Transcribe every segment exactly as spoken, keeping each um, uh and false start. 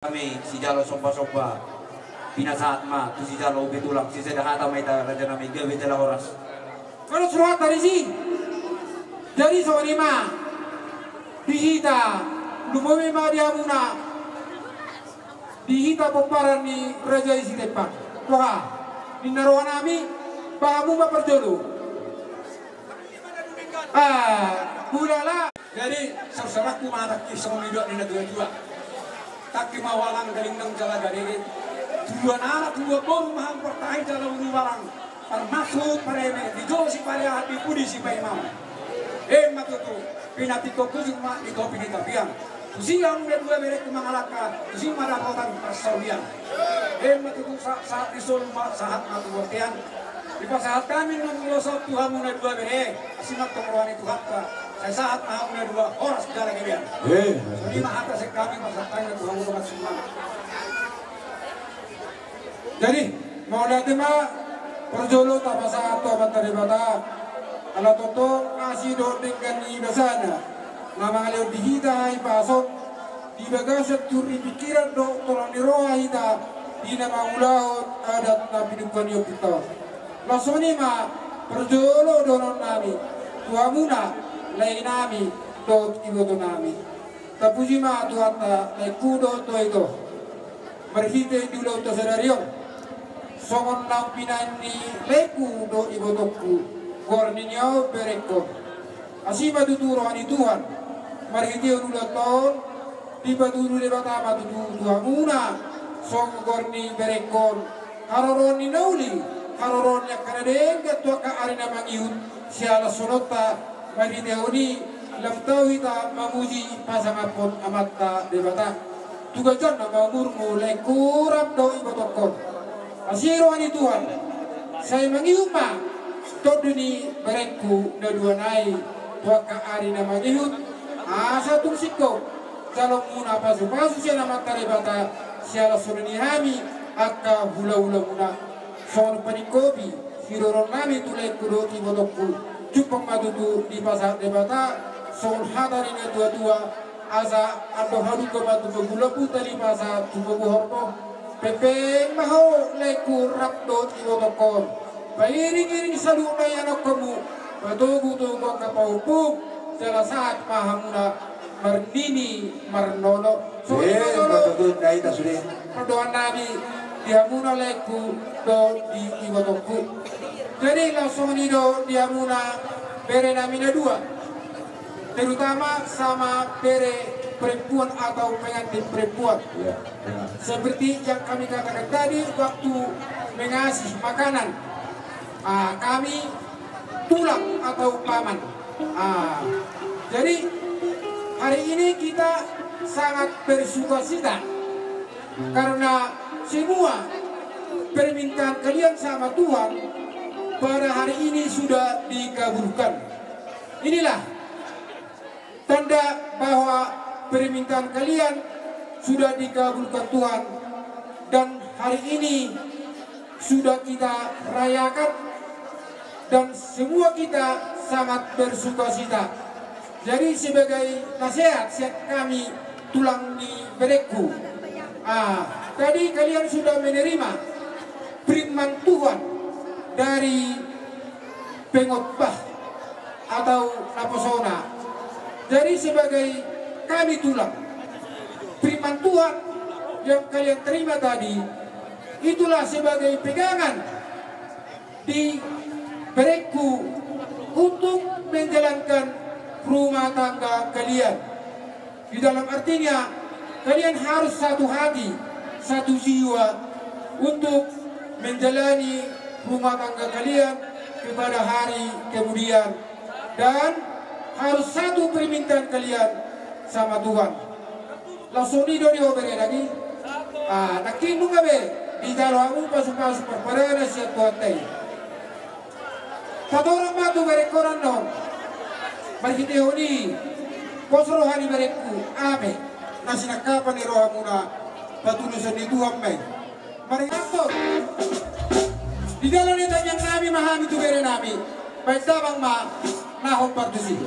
Hami sijalo somba-somba, pinasahat ma tu sijalo ubi tulang, sisada hata ma hita raja nami, gabe jala horas. Molo suruhata disi. Jadi songon i ma di hita, lumobi ma di hamuna, di hita pomparan ni raja i Sitepan. Boha ninna roha nami, ba hamu ma parjolo. Ah, hulala. Jadi sarsarangku ma tangki songon nidok ni na tua-tua. Tangki ma hualang, galingnang jala garege. Tuduhan anak, tuduhan boru ma hamu, partahi jala ulubalang, parmasu pareme, dijou sipariahan, di pudi sipaimaon. Emma tutu, pinantikhon hujur ma di topi ni tapian. Tusi hamu na dua berengku mangalangka, tusi ma dapotan parsaulian. Emma tutu, sa-, sahat ni solu ma, sahat ma tu bontean. Dipasahat hami nuaeng molo sahat tu hamu na dua bere, asi ma antong roha ni Tuhanta, sai sahat ma hamu na dua horas jala gabean. Eh. Songon i ma hata sian hami, pasahat hami ma tu hamu dongan sumangan. Jadi, mauliate ma parjolo tapasahat tu Amanta Debata. Ala tongtong asi dohot denggan ni basana na mangalehon di hita hahipason di bagasan tondi pingkiran dohot tolang ni roha hita di na mangulahon adat na pinungka ni ompunta on. Laos songon i ma parjolo dohonon nami tu hamuna, lae nami dohot iboto nami. Tapuji ma Tuhanta, laengku dohot ito. Marhite di ulaonta sadari on, songon naung pinahan ni laengku dohot ibotongku, goar ni niaon berengkon. Asi ma tutu roha ni Tuhan marhitehon ulaonta on, dipatudu Debata ma tutu tu hamuna songon goar ni berengkon, haroroan ni na uli, haroroan ni angka na denggan tu angka ari na mangihut, siala songonta marhitehon i lam tau hita mamuji pasangaphon Amanta Debata. Tu ganjangna ma umurmu laengku rap dohot ibotongkon. Asi roha ni Tuhan, sai mangihut ma tondi ni berengku na dua nai tu angka ari na mangihut, asa tung singkop jaloonmuna pasupasu sian Amanta Debata, siala songon i hami angka hulahulamuna. Songon paningkopi sidohonon nami tu laengku dohot ibotongku, jumpang ma tutu dipasahat Debata, songon hata ni na tuatua, asa andor halumpang ma tutu, bulan buta di masa tumaguhormu. Pengpeng ma ho laengku rap dohot ibotongkon, pairingiring saluhut na ianakkonmu, patogutogu angka pahompum, jala sahat ma hamuna marnini marnono. Songon i ma jolo, eh, pardohan nami di hamuna laengku dohot di ibotongku. Jadi laos songon i do di hamuna bere nami na dua, terutama sama bere perempuan atau pengantin perempuan. Iya, benar. Seperti yang kami katakan tadi waktu mengasih makanan, ah, kami tulang atau paman. Ah, jadi hari ini kita sangat bersukacita karena semua permintaan kalian sama Tuhan pada hari ini sudah dikabulkan. Inilah tanda bahwa permintaan kalian sudah dikabulkan Tuhan, dan hari ini sudah kita rayakan, dan semua kita sangat bersukacita. Jadi sebagai nasihat sian kami tulang ni berengku, ah, tadi kalian sudah menerima firman Tuhan dari pengkhotbah atau naposona. Jadi sebagai kami tulang, firman Tuhan yang kalian terima tadi, itulah sebagai pegangan di berengku untuk menjalankan rumah tangga kalian. Di dalam artinya, kalian harus satu hati, satu jiwa untuk menjalani rumah tangga kalian kepada hari kemudian, dan harus satu permintaan kalian sama Tuhan. Laos songon i do di ho bere nami. Ah, nangkin nunga be dijalo hamu pasupasu parpadanan sian Tuhanta i. Patorang ma tu berengkon annon. Marhitehon i pos roha ni berengku, ame na sinangkapan ni rohamuna, patudusan ni Tuhan ma i. Marhitehon di dalan ni tangiang nami ma hami tu bere nami. Baen damang ma na hombar tusi.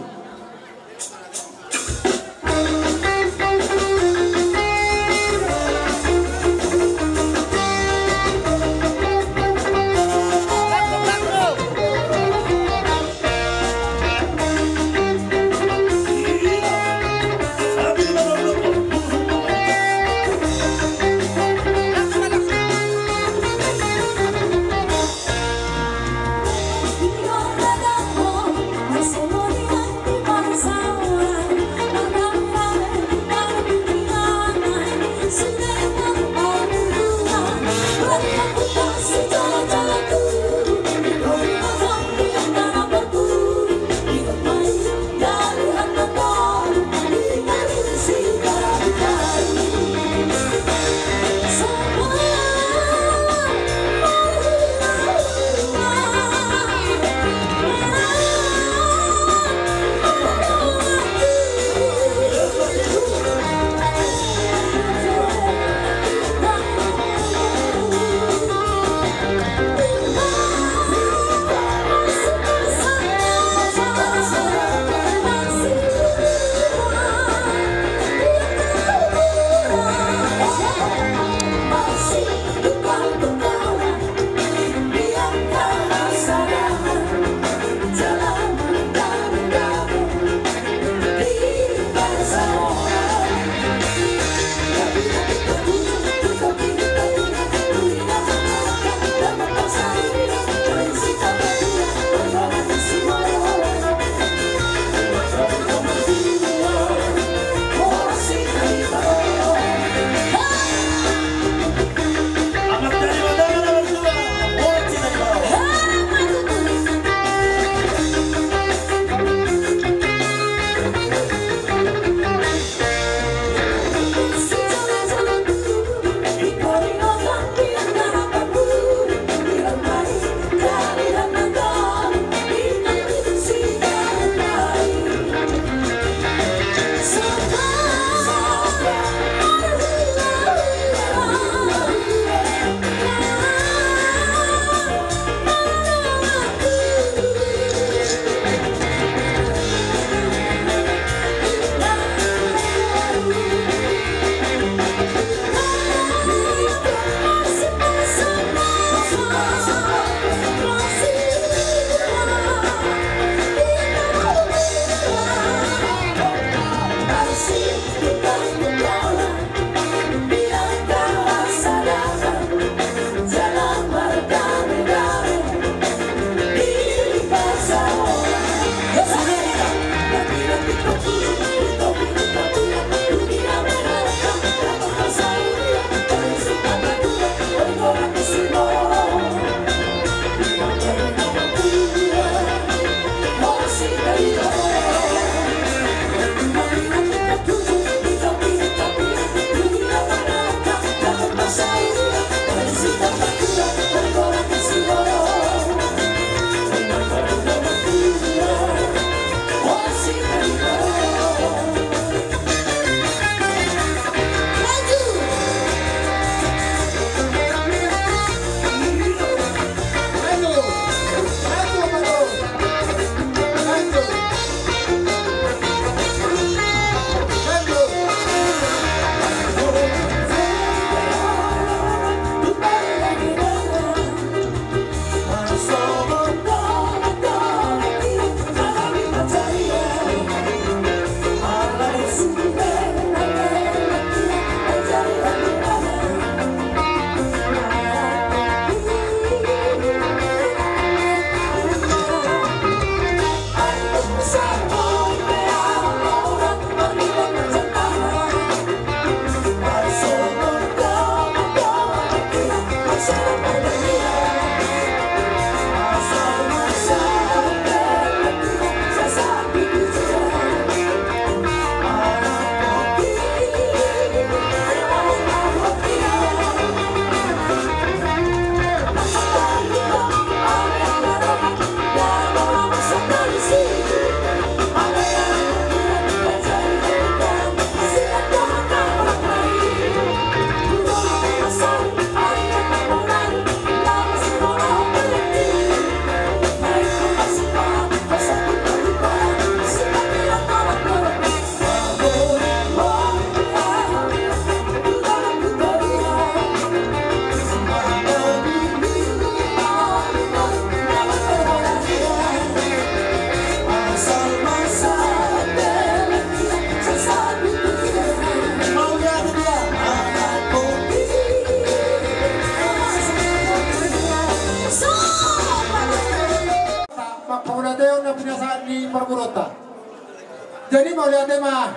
Jadi mauliate ma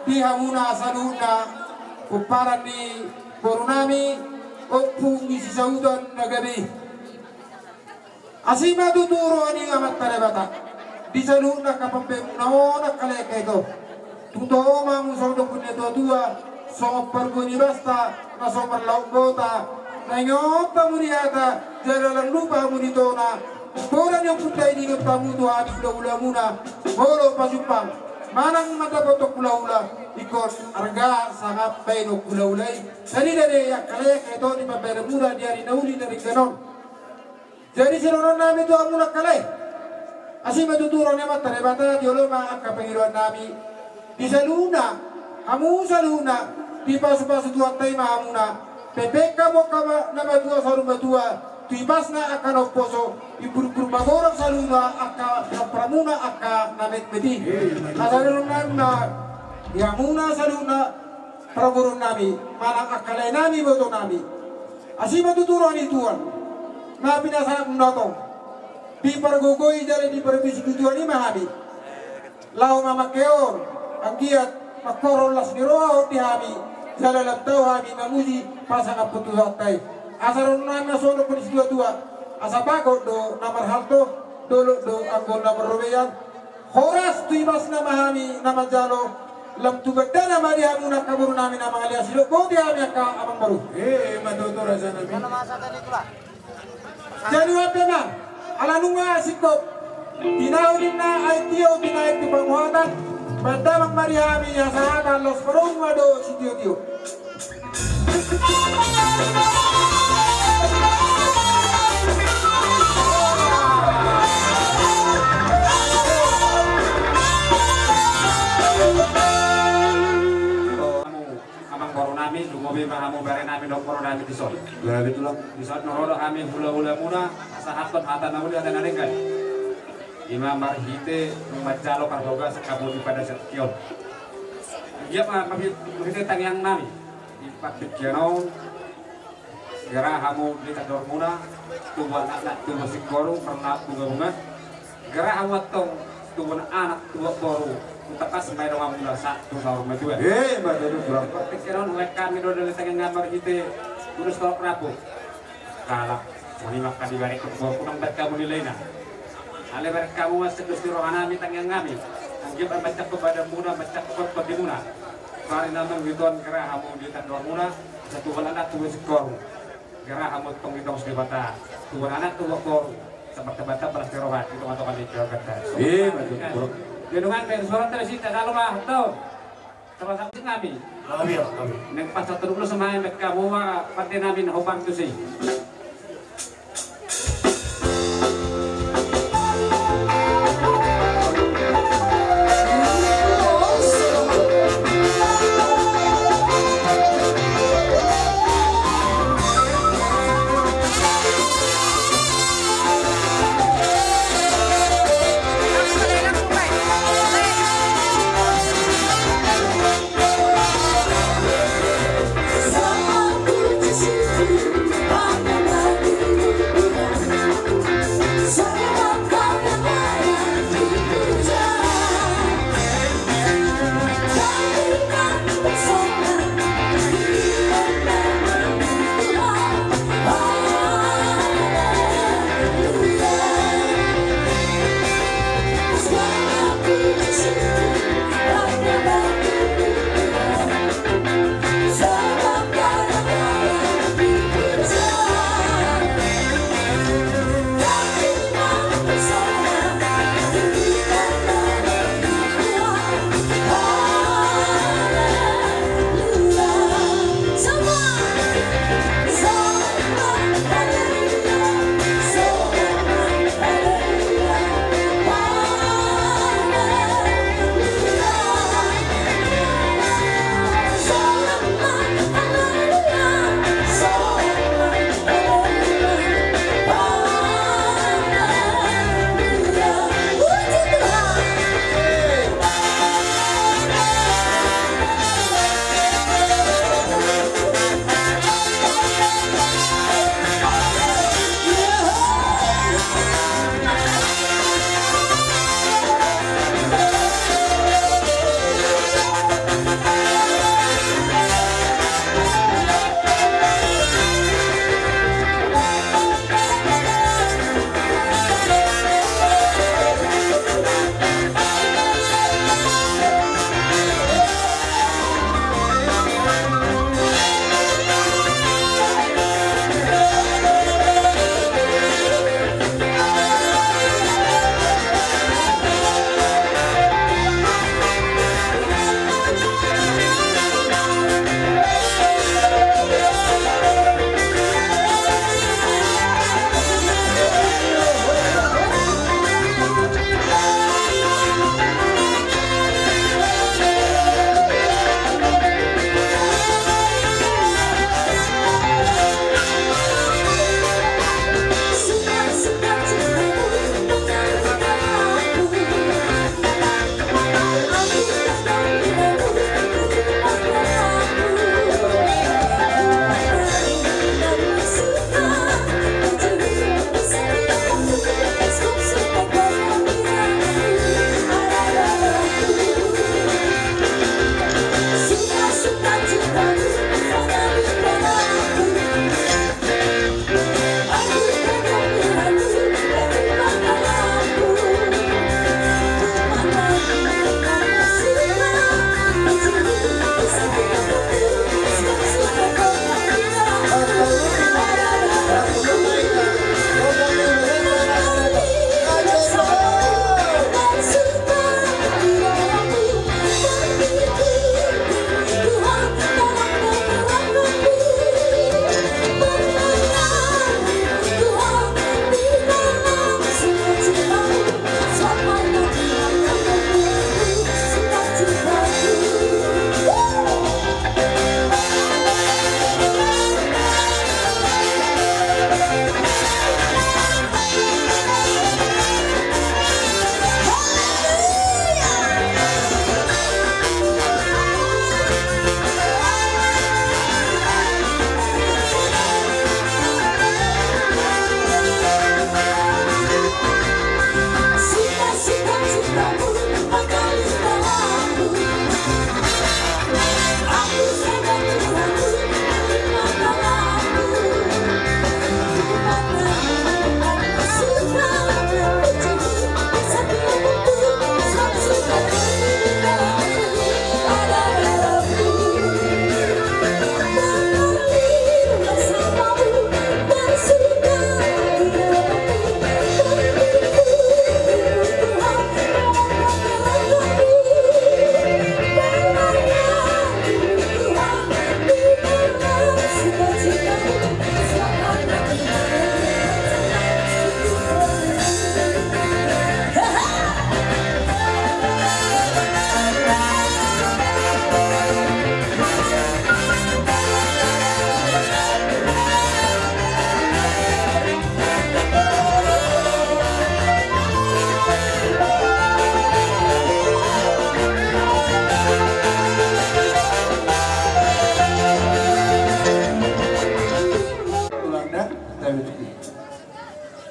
di hamuna saluhutna, pomparan ni boru nami, Ompu ni si Sauhutan na gabe i. Asi ma tutu roha ni Amanta Debata di saluhutna angka pambahenmuna on, angka lae angka ito. Tung toho ma hamu songon didok ni natuatua, songon parbue ni basta na so marlaok bota, na ingot hamu di hata, jala lam lupa hamu di tona. Poda ni ompunta i, diingot hamu tu hami hulahulamuna, molo pasumpang manang mandapothon hulahula, ingkon arga sangap baenon hulahula i. Jadi dade angka lae angka ito, di pambahenmuna di ari na uli na denggan on. Jadi sidohonon nami tu hamuna angka lae, asi ma tutu roha ni Amanta Debata, jolo ma angka pangidoan nami. Di saluhutna, hamu saluhutna, dipasupasu Tuhanta i ma hamuna. Pepeng hamu angka na matua saur matua, tu ipasna angka na umposo, iburuburu ma godang saluhutna angka pinomparanmuna angka na metmet i. Asa dohonon nami ma di hamuna saluhutna, parboruon nami manang angka lae nami, iboto nami. Asi ma tutu roha ni Tuhan na pinasahatmuna tong. Dipargogoi jala diparbisuhi Tuhan i ma hami, laho mamangke on, anggiat mangkorhon las ni roha on di hami, jala lam tau hami mamuji pasangaphon tu Tuhanta i. Asa dohonon nami ma songon didok ni situatua: Asa bagot do na marhalto, dolok do anggo na marrobean. Horas tu ipasna ma hami na manjalo, lam tu gandana ma di hamuna angka boru nami na mangalean. Sidok boti hami angka amangboru. Emma tutu, raja nami. Jadi on pe ma, ala nunga singkop tinahu ninna aek tio, tinahu aek tu panguhatan, baen damang ma di hami hasahatan, laos padomu ma dohot sitiotio. Amangboru nami, lumobi ma hamu bere nami dohot boru nami dison. Gabe, Tulang. Dison na ro do hami hulahulamuna, pasahathon hata na uli, hata na denggan. I ma marhite manjalo parhogas hamu di pada tingki on. Ia ma marhite tangiang nami. Di partingkian on, gera hamu di tandormuna, tubu anakna, tubu singkoru, marnalak bungabunga. Gera hamu antong tubu anak, tubu boru, tangkas ma i donganmuna sahat tu saur matua. Emma tutu, Tulang. Partingkian on, hubaen hami do dali tangiang nami marhite ulos torop rambu. Kalak, muni ma angka dibaen tu boru, unang baen hamu nilaina. Alai baen hamu ma sian dos ni roha nami tangiang nami. Anggiat ma manjangkon badanmuna, manjangkon tondimuna. Sari na mangihut on, gera hamu di tandormuna, asa tubu anak, tubu singkoru. Gera hamu antong ditongos Debata, tubu anak, tubu boru, asa martabataba las ni roha di tongatonga ni keluarganta. Emma tutu. Di dongan, baen suara terus, hita salo ma, tau. Termasuk nami. Nami, nami. Nang pas satu dulu sama yang mereka mau ma, partai nami na hopan tu si.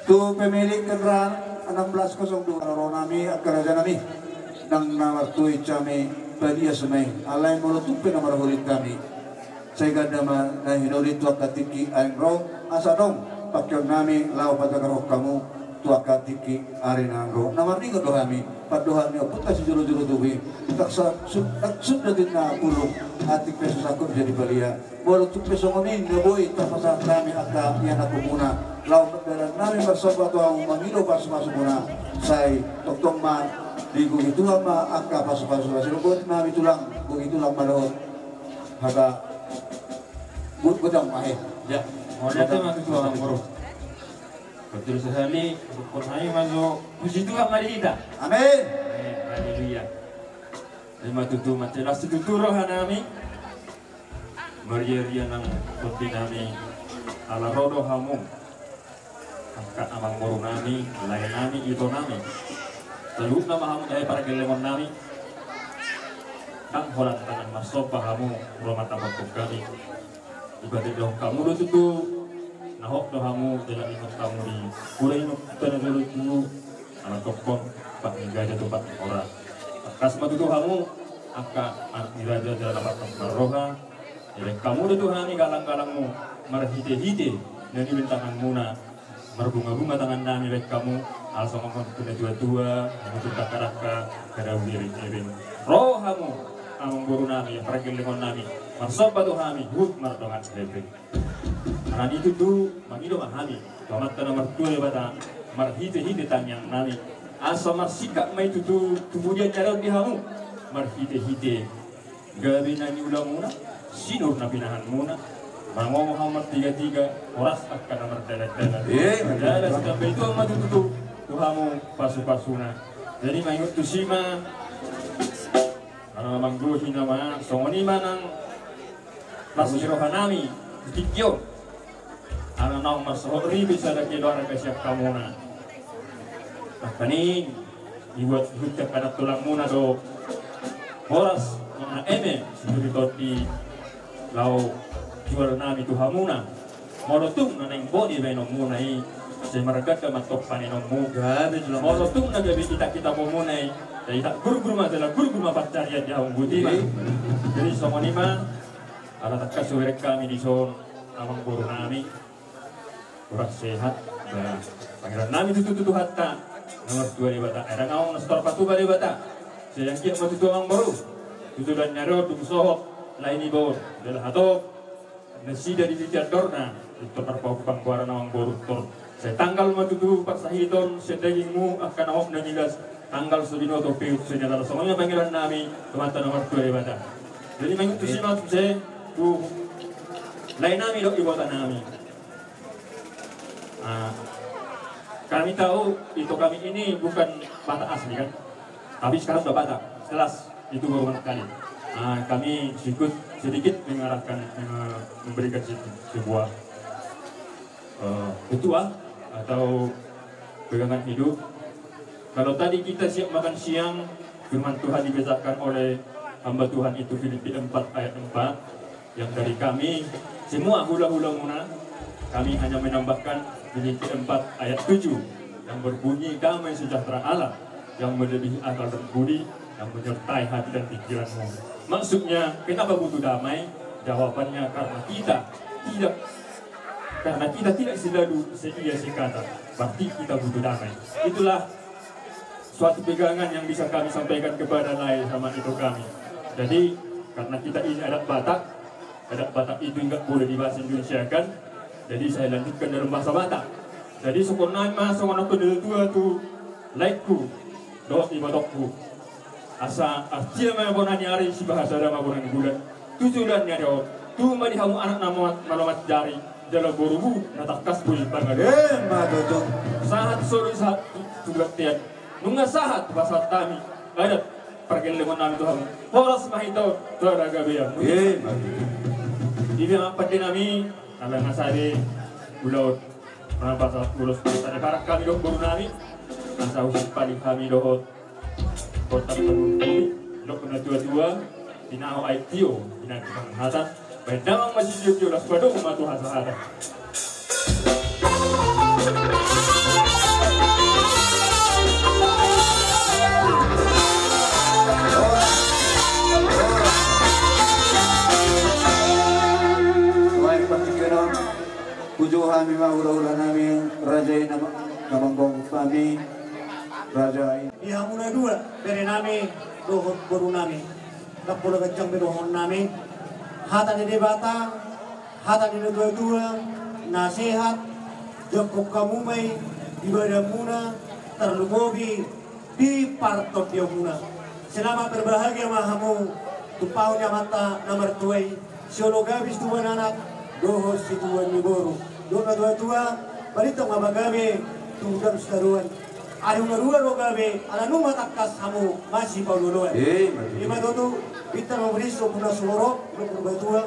Tu pemilik kendaraan enam belas kosong dua, ro nami angka raja nami, nang na martua hami, balias ma i, alai molo tung pe na marholit hami, sai ganda ma na hinolit tu angka tingki ari naeng ro, asa adong pangkeon nami laho patagarhon hamu tu angka tingki ari naeng ro. Na marningot do hami, pandohan ni ompunta sijolo-jolo tubu i, tak sa-, su-, tak suda tinna pulung, atik pe susahkon jadi balia. Molo tung pe songon i na boi tapasahat hami angka ianakhonmuna, laho mardalan nami marsomba tu hamu mangido pasu-pasumuna, sai tongtong ma digohi Tuhan ma angka pasu-pasuna. Sai dohot nami tulang, gohi tulang ma dohot hata, godang ma he. Ya. Mauliate ma tu Tuhan, boru. Betul sekali, syukur hami ma jo. Puji Tuhan ma di hita. Amin. Amin. Haleluya. Ima tutu, mansai las tutu roha nami. Marria-ria nang tondi nami, ala ro do hamu, angka amangboru nami, lae nami, ito nami. Saluhutna ma hamu, eh, pargellengon nami. Ndang holan tangan marsomba hamu, ro ma tapatuk hami. Dipatedohon hamu do tutu, na hot do hamu, jala ingot hamu di, pura ingot tanah dulu tutu. Ala tongtong, pat ni gaja tu pat ni hora. Tangkas ma tutu hamu, angka anak ni raja jala na patang marroha. Dibaen hamu do tu hami galang-galangmu, marhite-hite na niulahonmuna, marbunga-bunga tangan nami baen hamu, ala songon tu na tua-tua, na tua dakka-dakka, kada uliring-iring. Ro hamu, amangboru nami, pargellengon nami, marsomba tu hami, huhut mardongan hepeng. Alani i tutu, mangido ma hami tu Amanta na martua Debata, marhite-hite tangiang nami, asa marsingkat ma i tutu, tu pudian ni ari on di hamu, marhite-hite gabe na niulamuna, sinur na pinahanmuna, mangomo hamu martiga-tiga, horas angka na mardalan-dalan. Eh, jala sitambai Tuhan ma tutu tu hamu pasu-pasuna. Jadi mangihuthon tusi ma, ala manggohi nama, songon i ma nang las ni roha nami di tingki on. Ala naung marsohot ripe sada keluarga sian hamuna. Nangkaning, dibuat huncak anak tulangmuna do. Horas, nang eme, situri tondi laho jual nami tu hamuna. Molo tung na naeng boni baenonmuna i, sai marganda ma antong panenonmu. Gabe tulang. Molo tung na gabe itak-itakmuna i, sai itak gurgur ma, jala gurgur ma pancarian di hamu, boti ma. Jadi songon i ma, ala tangkas hubereng hami dison, amangboru nami. Horas sehat, ba, pangidoan nami tutu tu Tuhanta na martua Debata. Ai ndang adong na so tarpatupa Debata. Sai anggiat ma tutu, amangboru, tu joloan ni ari on dung sohot lae niba on, jala hatop nasida di pitu andorna, pintor marpaungka panggoaran, amangboru, tor sai tanggal ma tutu parsahiton sian dagingmu angka na hot na milas, tanggal so binoto pe utusan ni halak. Songon i ma pangidoan nami tu Amanta na martua Debata. Jadi mangihuthon tusi ma muse tu lae nami dohot ibota nami. Ah, kami tahu itu kami ini bukan Batak asli, kan? Tapi sekarang sudah Batak, jelas itu baru pertama kali. Ah, kami sedikit, sedikit mengarahkan, eh, memberikan se-, sebuah, eh, petua atau pegangan hidup. Kalau tadi kita siap makan siang, firman Tuhan dibacakan oleh hamba Tuhan itu, Filipi empat ayat empat, yang dari kami semua hula-hulamuna, kami hanya menambahkan Filipi empat ayat tujuh yang berbunyi, "Damai sejahtera Allah yang melebihi akal dan budi, yang menyertai hati dan pikiranmu." Maksudnya, kenapa butuh damai? Jawabannya, karena kita tidak, karena kita tidak selalu seia sekata. Berarti kita butuh damai. Itulah suatu pegangan yang bisa kami sampaikan kepada lae sama ito kami. Jadi, karena kita ini adat Batak, adat Batak itu nggak boleh dibahasa Indonesiakan, jadi saya lanjutkan dalam bahasa Batak. Jadi, songon i ma songon na hudok ni natua-tua tu laengku dohot ibotongku. Asa artia ma bona ni ari, sibahasada ma bona ni bulan. Tu joloan ni ari on, tubu ma di hamu anak na malo manjari, jala borumu na tangkas boi pangaduan. Eh, ma tutu. Sahat solu sahat tu, tu bontean. Nunga sahat pasahat hami adat pargellengon nami tu hamu. Horas ma hita on tu hagabean. Eh, ma tutu. Di dia ma pande nami, ala na sada ulaon. Molo pasahat ulos, sada parang hami dohot boru nami. Asa husipali hami dohot. Kota Panumpui, dok na tua-tua, tinaho aek tio, pinantikan hata, baen damang ma sitio-tio, las padomu ma tu hasahatan. Uju hami ma hulahula nami, raja i nama, nama gong hami, raja i. Di hamu na dua, bere nami, dohot boru nami. Ndang pola ganjang be dohonon nami. Hata ni Debata, hata ni natuatua, na sehat, jangkon hamu ma i, di badanmuna, tarlumobi, di partondionmuna. Selamat berbahagia ma hamu, tumpahon ni amanta na martua i, sioloan gabe situbuan anak, dohot situbuan ni boru. Dohot natuatua, balintang ma pagabe, tu hundul sitadoan. Ari hungaruhar do gabe, ala nunga tangkas hamu, masipaolooloan. Eh, ima tutu. Ima tutu, pintor mamboan, so puna suhoro, ulo purbatua.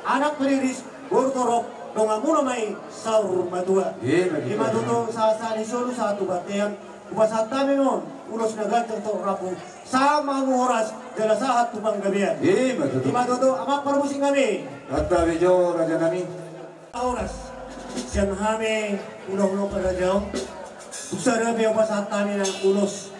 Anak riris, boru torop, donganmuna ma i, saur matua. Eh, ima tutu. Ima tutu, sahat-sahat ni solu, sahat tu bontean. Hupasahat hami ma on, ulos na ganjang tu rambu. Sahat ma hamu horas, jala sahat tu panggabean. Ima tutu. Ima tutu, amang parmusik nami. Santabi jo, raja nami. Horas. Sian hami, hulahula parrajaon. Tung sada pe hupasahat hami na ulos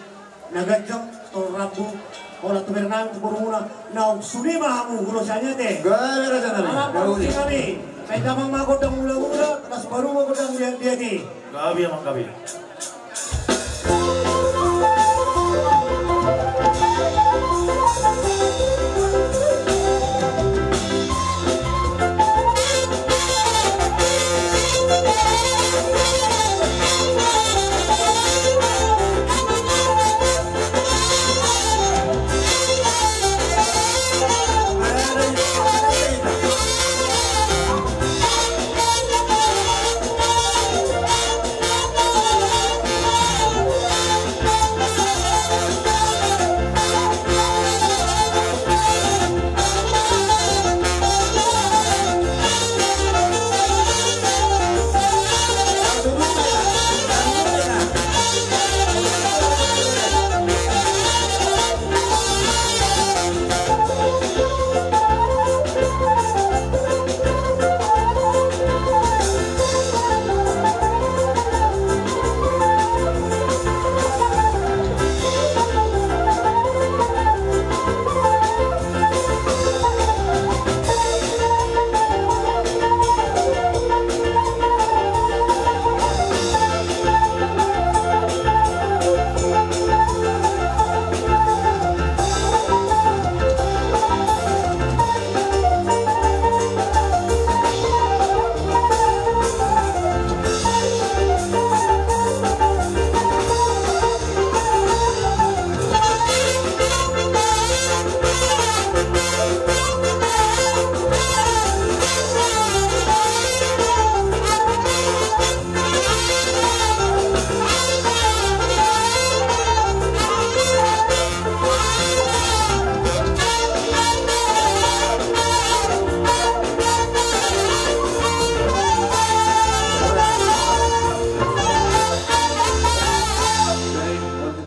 na ganjang, tu rambu. Holan tu bere nami, tu borumuna. Naung sude ma hamu, ulos ate. Gabe, raja nami. Amang parmusik nami. Sai damang ma gondang mulamula, las baru ma gondang liatliat i. Gabe, amang, gabe.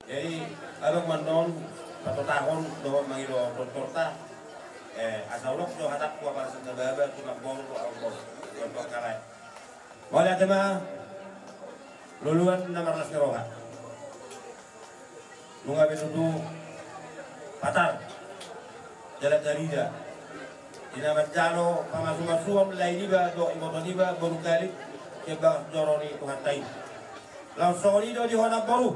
Jadi, adong ma annon patotahon dohot mangido doktorta. Eh, asa ulos do hatangku, apala sian na baba tu na boru, dohot amangboru, dohot amangboru. Mauliate ma, loloan na marlas ni roha. Nunga be tutu patar, jala tarida di na manjalo pamasumasuon lae niba dohot iboto niba boru Galip, sian bagas joro ni Tuhanta i. Laos songon i do di ho namboru,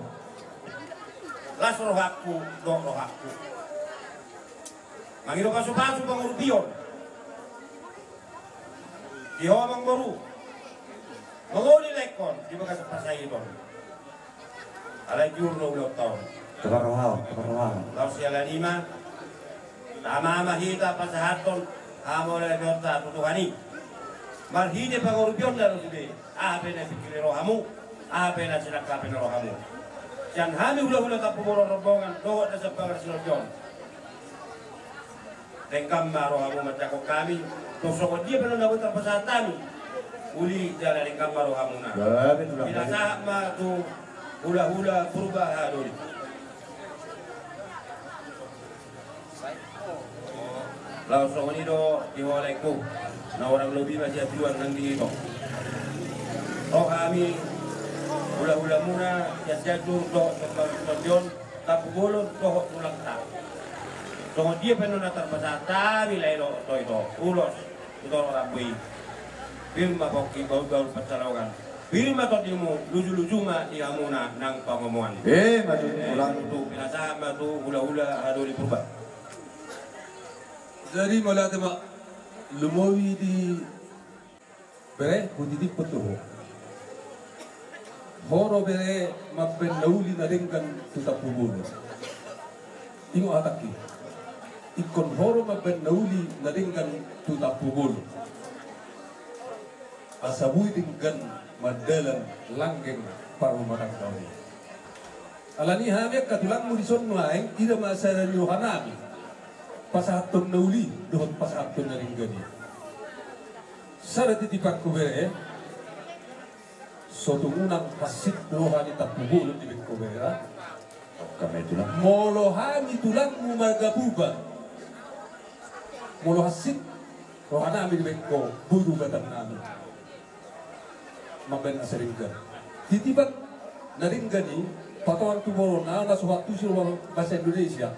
las rohangku dohot rohangku. Mangido pasupasu pangurupion di ho amangboru, mangoli laengkon di bagasan pasahiton. Alai jur do ulaonta on. Tebar roha, tebar roha. Laos siala ni i ma, tama ma hita pasahathon hamauliateonta tu Tuhan i. Marhite pangurupionna do sude, aha pe na pingkiri rohamu, aha pe na sinangkapi ni rohamu. Sian hami hulahula Tampubolon rombongan dohot na sian pangarsinopi on, denggan ma rohamu manjangkon hami. Tung songon dia pe annon na boi tarpasahat hami, uli jala denggan ma rohamuna. Pinasahat ma tu hulahula Purba Hadoli. Laos songon i do di ho laengku, na hurang lobi ma sian tuan nang di ito. Ro hami hulahulamuna sian Sianjur dohot sian pangarsinopi on, Tampubolon dohot tulangta. Songon dia pe annon na tarpasahat hami lae dohot ito, ulos tu torop rambu i. Pir ma pongki, bahul-bahul pansalongan. Pir ma tondimu, luju-luju ma di hamuna nang pangomoan. Eh, maju, eh, ulang. Tutu, pinasahat ma tu hula-hula Hadoli Purba. Jadi, mauliate ma, lumobi di bere, hutitiphon tu ho. Ho do bere mambaen na uli na denggan tu Tampubolon. Ingot hatangki. Ingkon ho do mambaen na uli na denggan tu Tampubolon. Asa boi denggan mardalan langgeng parrumatanggaon i. Alani i hami angka tulangmu dison nuaeng, ida ma sada ni rohanami. Pasahathon na uli, dohot pasahathon na denggan i. Sada titipanku bere, so tung unang hansit roha ni Tampubolon dibaen ho bere. Oke ma i tulang. Molo hami tulangmu marga Purba, molo hansit rohanami dibaen ho boru batangnami. Mambaen na asa denggan. Titipan na denggan i, patoran tu borona, na so huantusi do bahasa Indonesia.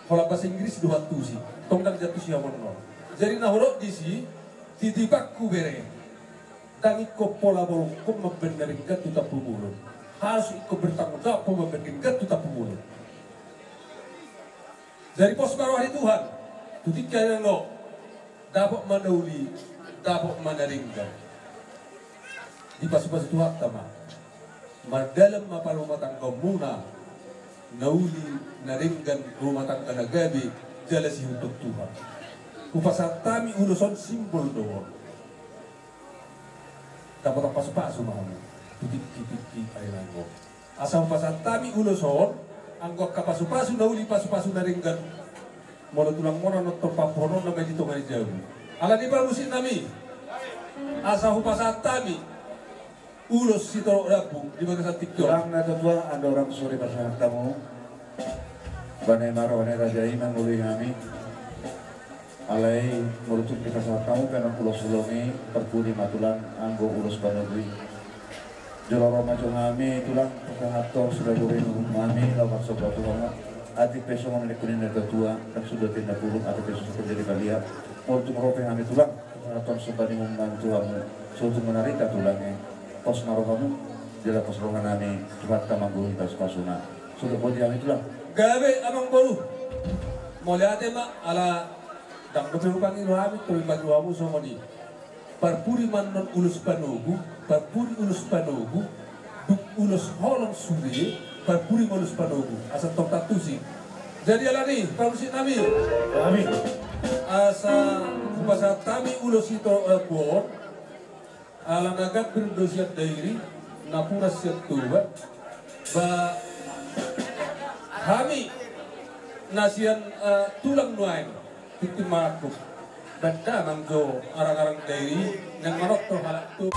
Holan bahasa Inggris do huantusi. Tong ndang diantusi hamu annon. Jadi na hudok disi, titipanku bere. Ndang ingkon pola borungkon mambaen na denggan tu Tampubolon. Harus ingkon bertanggung jawab ho mambaen denggan tu Tampubolon. Jadi pos ma roha ni Tuhan, tu tingki na uli, dapot ma na uli, dapot ma na denggan. Dipasupasu Tuhanta ma. Mardalan ma parrumatanggaonmuna, na uli, na denggan, rumah tangga na gabe, jala siihuthon Tuhan. Hupasahat hami ulos on, simbol do on. Dapotan pasupasu ma hamu tu tingki-tingki ai nanggo. Asa hupasahat hami ulos on, anggo angka pasupasu na uli, pasupasu na denggan. Molo tulang muna nonton pampuhononna ma i di tonga ni jabu. Alani i parmusiknami, asa hupasahat hami ulos sitorop rambu di bagasan tingki on. Tulang na tua-tua, andorang so dipasahat hamu. Bane ma roha ni raja i mangoloi hami. Alai molo tung dipasahat hamu pe annon ulos holong i, parpudi ma tulang anggo ulos panogu i. Jolo ro ma jo hami tulang pasahathon suda boru ni uhum nami laho marsomba tu hamu. Atik pe songon nidok ni na tua-tua, ndang suda tinda pulung, atik pe songon jadi balian. Molo tung ro pe hami tulang pasahathon somba ni uhum nami tu hamu. So tung manarita tulang i, pos ma rohamu, jala pos rohanami, Tuhanta ma manggohi pasu-pasuna. Sudah boti hami tulang. Gabe amang boru. Mauliate ma, ala ndang dope hupangido hami, tapi bagi rohamu songon i. Parpudi ma annon ulos panogu, parpudi ulos panogu, dung ulos holong sude, parpudi ma ulos panogu. Asa tong tantusi. Jadi alani i, parmusiknami. Amin. Asa hupasahat hami ulos sitorop rambu on. Ala na gambir do sian Dairi, na puras sian Toba, ba hami na sian, eh, tulang nuaeng, tingki marangkup. Baen damang jo arang-arang Dairi, naeng manortor halak tu.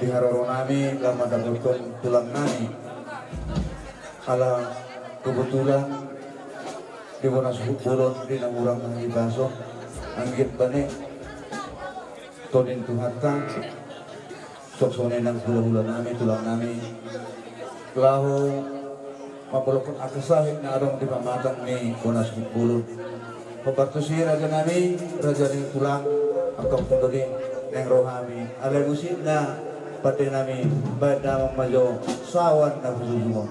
Di haroro nami laho mandapothon tulang nami. Ala kebetulan di bona suhut bolon di na hurang di baso anggiat bane tondin Tuhanta. Songon i nang hulahula nami, tulang nami, laho mambolongkon angka sahit na adong di pamatang ni bona suhut bolon. Hombar tusi raja nami, raja ni tulang, antong tutu di naeng ro hami. Alai musitna pande nami, baen damang ma jo sawan na husuhut on.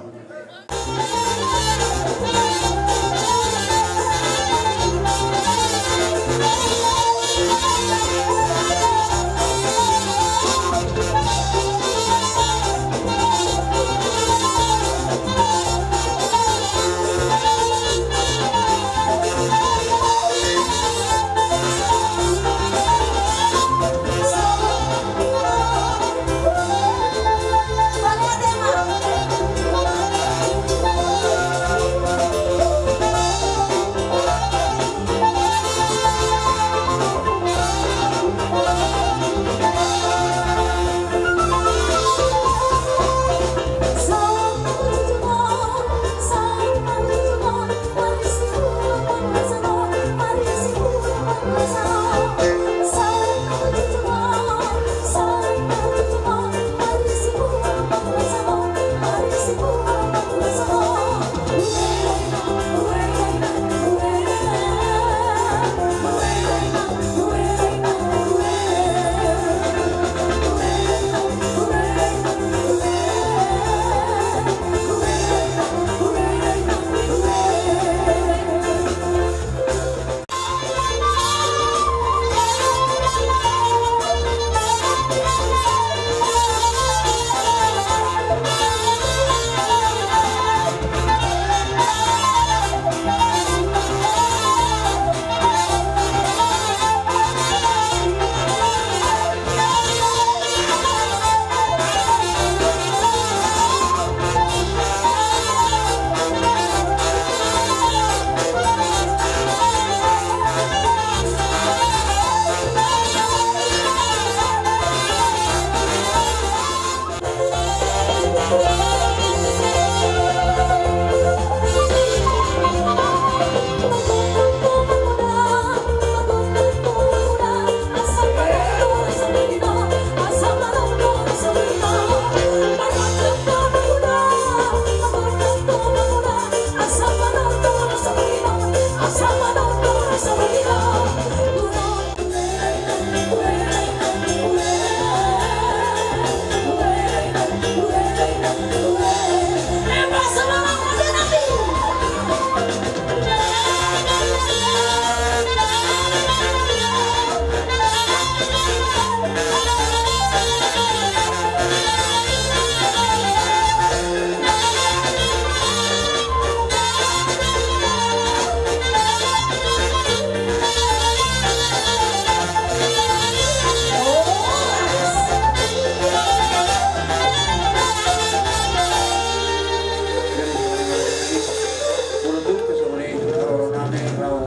Molo tung pe songon i haroro nami laho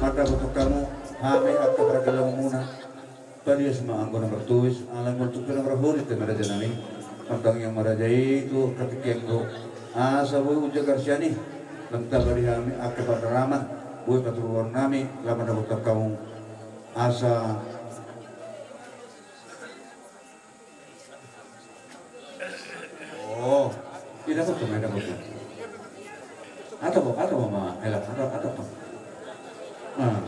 mandapothon hamu, hami angka pargelong muna. Palias ma anggo na martuis, alai molo tung pe na marhori te ma raja nami. Martangiang ma raja i tu angka tingki anggo, asa boi unjagar sian i. Lam taba di hami angka pandaraman, boi paturuon nami laho mandapothon hamu. Asa Oh, ida kok cuma ida kok. Atau kok, atau mama, ela, atau, atau kok. Nah,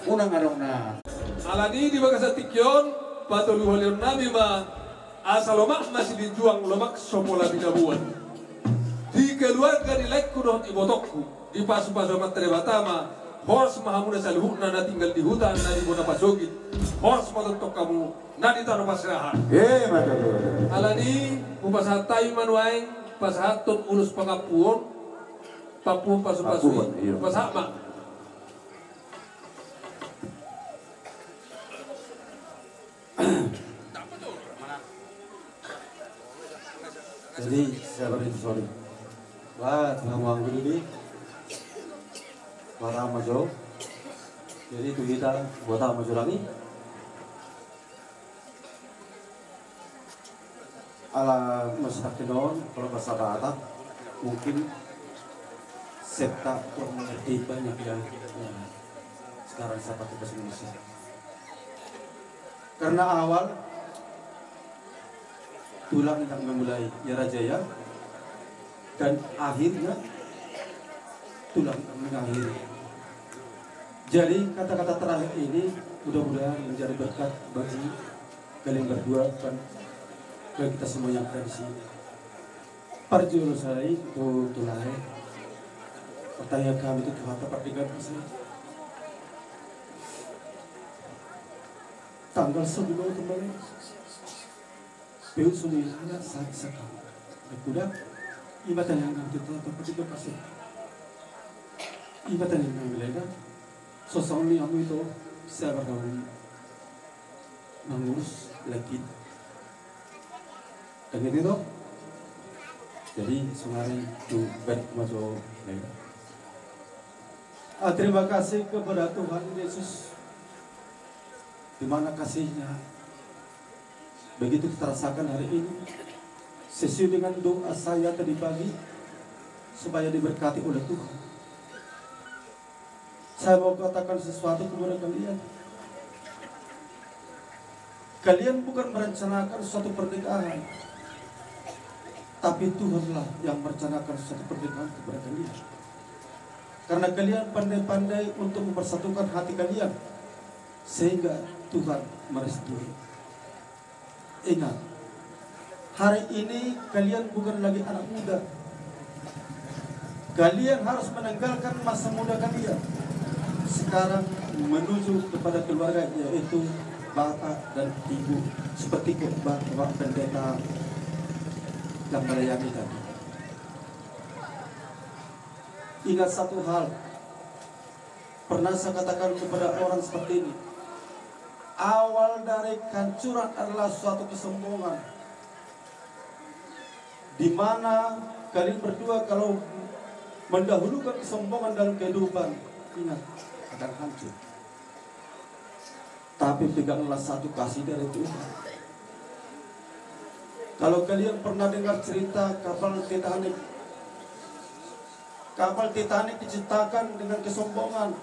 unang adong na. Alani di bagasan tingki on, patoluhalion nami ma, asa lomak ma silinjuang, lomak so pola binaboan. Di keluarga ni laengku dohot ibotongku. Dipasupasu Amanta Debata ma, horas ma hamuna saluhutna na tinggal di huta, na di bona pasogit, horas ma tongtong hamu na di tano paserahan. Eh, mantap. Alani, hupasahat hami ma nuaeng, pasahathon ulos pangampuon, pampuhon pasupasu i, hupasahat ma. Jadi, sabar itu, sorry. Wah, tengah mau anggur ini. Wah, tengah mau jauh. Jadi, itu kita buat apa jauh lagi? Ala masyarakat non, kalau bahasa Batak mungkin sekta kurang mengerti banyak ya, ya. Sekarang saya pakai bahasa Indonesia. Karena awal tulang yang memulai, ya Raja ya, dan akhirnya tulang yang mengakhiri. Jadi kata-kata terakhir ini mudah-mudahan menjadi berkat bagi kalian berdua dan bagi kita semua yang ada di sini. Parjolo sai tu tulang, pertanyaan kami tu Tuhanta Pardenggan Basa i. Tanggal sampulu opat kemarin. Peu sumilana sa saka. Kuda, ima tanyang nang tu Tuhanta Pardenggan Basa i. Ima tanyang nang, leleng. So songon i hamu ito, sabar hamu mangurus lagi. Dan itu toh. Jadi sonari tu baik majo, leleng. Ah, terima kasih kepada Tuhan Yesus, di mana kasih-Nya begitu kita rasakan hari ini, sesuai dengan doa saya tadi pagi, supaya diberkati oleh Tuhan. Saya mau katakan sesuatu kepada kalian. Kalian bukan merencanakan suatu pernikahan, tapi Tuhanlah yang merencanakan suatu pernikahan kepada kalian. Karena kalian pandai-pandai untuk mempersatukan hati kalian, sehingga Tuhan merestui. Ingat, hari ini kalian bukan lagi anak muda. Kalian harus meninggalkan masa muda kalian sekarang menuju kepada keluarga, yaitu bapak dan ibu, seperti khotbah Bapak Pendeta yang melayani tadi. Ingat satu hal, pernah saya katakan kepada orang seperti ini, awal dari kehancuran adalah suatu kesombongan, di mana kalian berdua kalau mendahulukan kesombongan dalam kehidupan, ingat, akan hancur. Tapi peganglah satu kasih dari Tuhan. Kalau kalian pernah dengar cerita kapal Titanic, kapal Titanic diciptakan dengan kesombongan.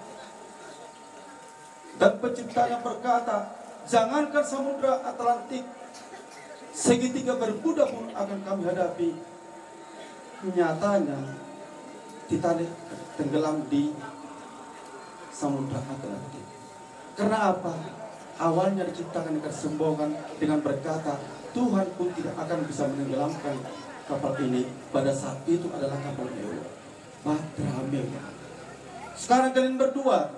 Dan penciptanya berkata, "Jangankan Samudra Atlantik, segitiga Bermuda pun akan kami hadapi." Nyatanya, Titanic tenggelam di Samudra Atlantik. Karena apa? Awalnya diciptakan dengan kesombongan, dengan berkata, "Tuhan pun tidak akan bisa menenggelamkan kapal ini." Pada saat itu adalah kapal mewah, bahtera mewah. Sekarang kalian berdua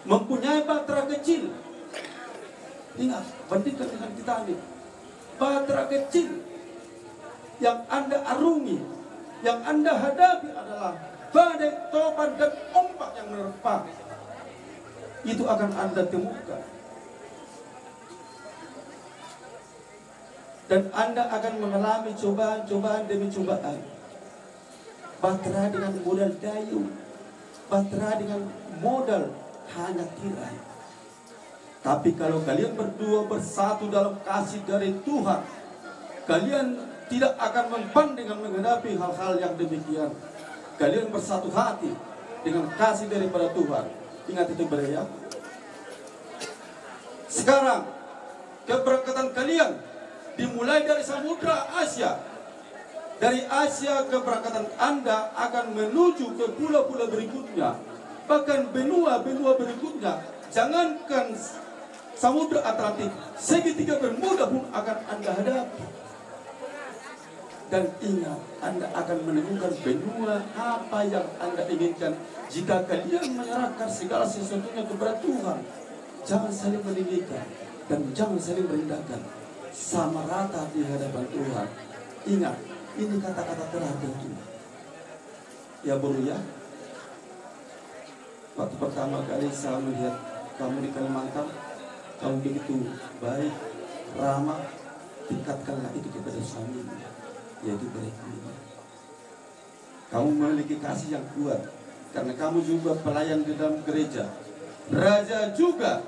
mempunyai bahtera kecil. Ingat, bandingkan dengan Titanic. Bahtera kecil yang Anda arungi, yang Anda hadapi adalah badai, topan, dan ombak yang menerpa. Itu akan Anda temukan. Dan Anda akan mengalami cobaan-cobaan demi cobaan. Bahtera dengan modal dayung, bahtera dengan modal hanya tirai. Tapi kalau kalian berdua bersatu dalam kasih dari Tuhan, kalian tidak akan mempan dengan menghadapi hal-hal yang demikian. Kalian bersatu hati dengan kasih daripada Tuhan. Ingat itu, Bere, ya. Sekarang, keberangkatan kalian dimulai dari Samudra Asia. Dari Asia, keberangkatan Anda akan menuju ke pulau-pulau berikutnya, bahkan benua-benua berikutnya. Jangankan Samudra Atlantik, segitiga Bermuda pun akan Anda hadapi. Dan ingat, Anda akan menemukan benua apa yang Anda inginkan jika kalian menyerahkan segala sesuatunya kepada Tuhan. Jangan saling meninggikan dan jangan saling merendahkan. Sama rata di hadapan Tuhan. Ingat, ini kata-kata terakhir dari Tuhan. Ya, Bro, ya. Waktu pertama kali saya melihat kamu di Kalimantan, kamu begitu baik, ramah, tingkatkanlah itu kepada suamimu, yaitu Bere Kuni. Kamu memiliki kasih yang kuat, karena kamu juga pelayan di dalam gereja. Raja juga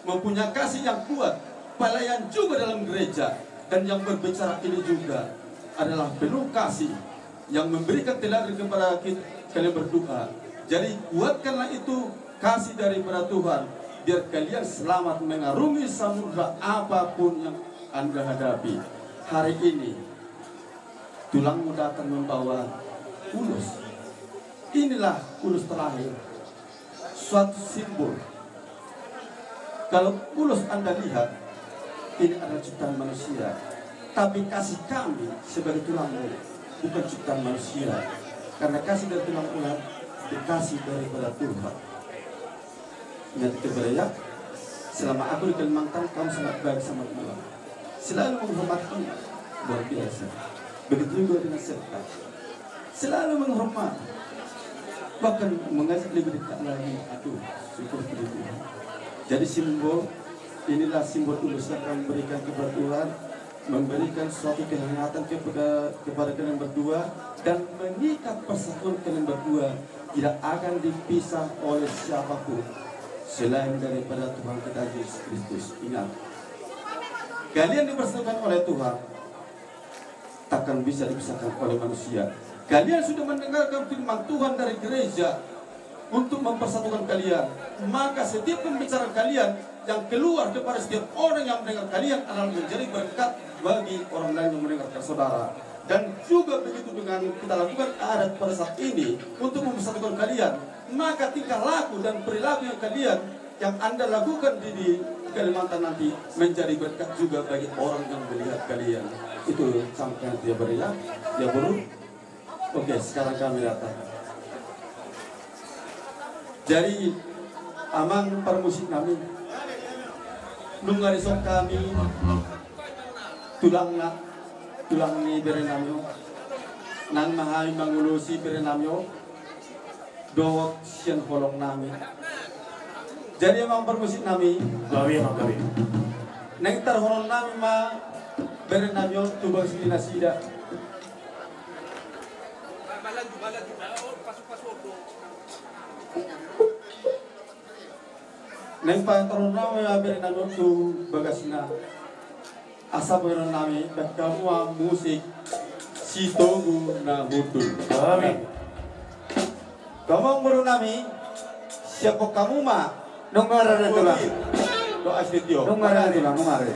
mempunyai kasih yang kuat, pelayan juga dalam gereja. Dan yang berbicara ini juga adalah penuh kasih yang memberikan teladan kepada kit-, kalian berdua. Jadi, kuatkanlah itu kasih daripada Tuhan, biar kalian selamat mengarungi samudra apapun yang Anda hadapi. Hari ini, tulangmu datang membawa ulos. Inilah ulos terakhir. Suatu simbol. Kalau ulos Anda lihat, ini adalah ciptaan manusia. Tapi kasih kami sebagai tulangmu bukan ciptaan manusia. Karena kasih dari tulang ular, dikasih daripada Tuhan. Ingat itu, Bro, ya. Selama aku di Kalimantan, kamu sangat baik sama gua. Selalu menghormati, luar biasa. Begitu juga dengan Serta. Selalu menghormati. Bahkan mengajak lebih dekat lagi. Aduh, syukur puji Tuhan. Jadi simbol, inilah simbol ulos yang kami berikan kepada Tuhan, memberikan suatu kehangatan kepada, kepada kalian berdua, dan mengikat persatuan kalian berdua tidak akan dipisah oleh siapapun selain daripada Tuhan kita Yesus Kristus. Ingat, kalian dipersatukan oleh Tuhan, takkan bisa dipisahkan oleh manusia. Kalian sudah mendengarkan firman Tuhan dari gereja untuk mempersatukan kalian. Maka setiap pembicaraan kalian yang keluar kepada setiap orang yang mendengar kalian adalah menjadi berkat bagi orang lain yang mendengarkan saudara. Dan juga begitu dengan kita lakukan adat pada saat ini untuk mempersatukan kalian. Maka tingkah laku dan perilaku yang kalian, yang Anda lakukan di, di Kalimantan nanti menjadi berkat juga bagi orang yang melihat kalian. Itu sampai nanti ya, Bro, ya. Ya, Bro. Oke, sekarang kami datang. Jadi, amang parmusik nami, nunga dison hami, tulangna, tulang ni bere nami on, nang ma hami mangulosi bere nami on dohot sian holong nami. Jadi, amang parmusik nami, gabe, amang, gabe. Naeng tarhonon nami ma bere nami on tu bagas ni nasida. Naeng patorang nami ma bere nami on tu bagasna. Asa boanon nami, bahen hamu ma musik Sitogu na Hundul. Amin. Hamu amang boru nami, siaphon hamu ma. Nunga ra da tulang. Doa studio. Nunga ra da tulang, nunga ra.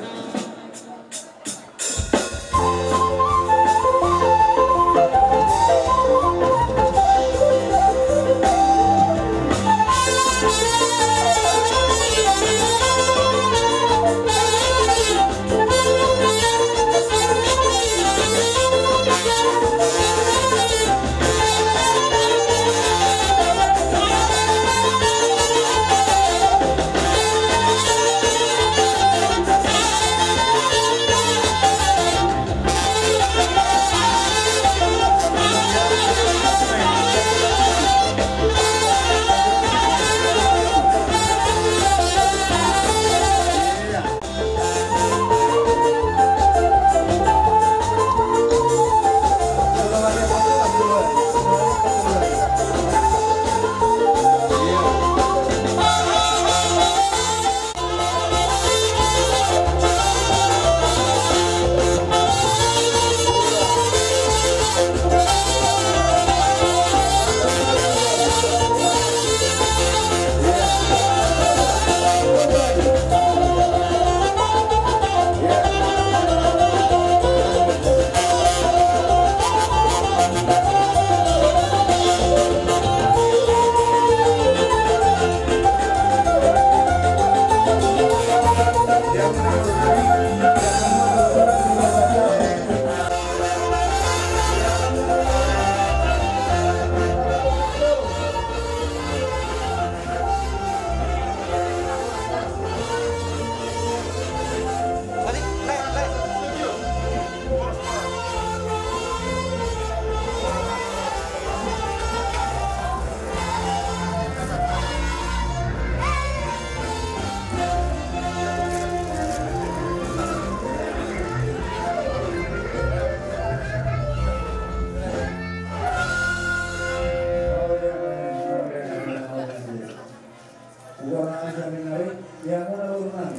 Uang aja menari, yang mana urunan?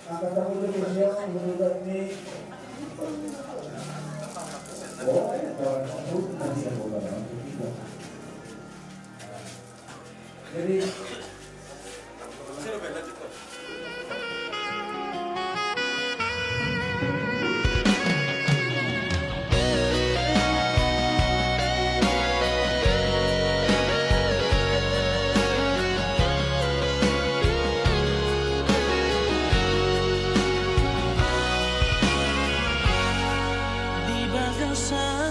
Angkat tangan dulu, siapa menurut ini? Jadi, di bagasan